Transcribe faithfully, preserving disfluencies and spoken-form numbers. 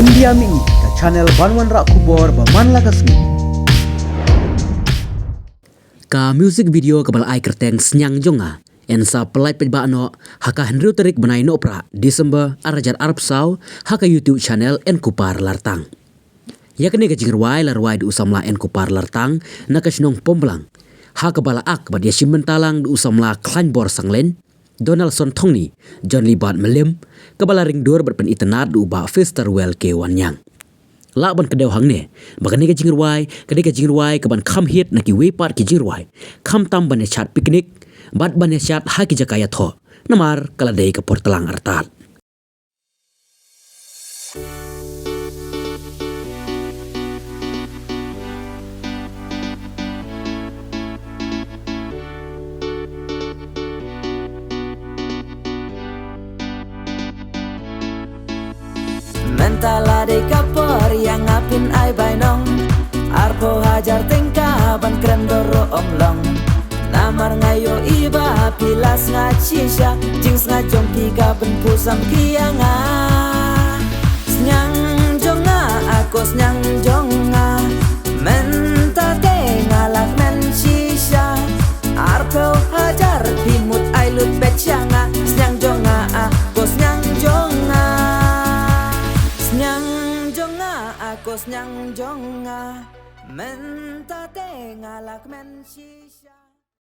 India Mini, ka channel ban wanrah khubor ba man la ka sngi. Ka music video kaba la ai kyrteng Sniang Jong Nga yn sa pyllait paidbah noh ha ka hynriew tarik bnai Nohprah, December, ar hajar arphew saw, ha ka YouTube channel Enkupar Lartang. Ïa kane ka jingrwai la rwai da u samla Enkupar Lartang na ka shnong Pomblang, ha kaba la ak bad ïashim bynta lang da u samla Khlaiñbor Sanglein, Donaldson Thongni, John Libad Mylliem, kaba la ring dur bad pynitynnad da u Bah Festerwell K. Wanniang. Lah ban kdew hangne ba kane ka jingrwai ka dei ka jingrwai kaban kham hiat na kiwei pat ki jingrwai, khamtam ban ïashad picnic bad ban ïashad ha ki jaka ïathoh, namar ka la dei ka por tlang artat. Mynta la dei ka por ïa nga phin ai bainong, arphew hajar tyngka ban kren dor ruh ym long. Namar nga ïohi ba phi la sngaid shisha, jingsngaid jong phi ka pynpusam ki ïa nga. Sniang jong nga, a ko sniang jong nga, mynta te nga la kmen shisha. Arphew hajar phi mut ai lut beit sha nga, sniang jong nga, a ko sniang jong nga. Sniang jong nga, a ko sniang jong nga, mynta te nga la kmen shisha.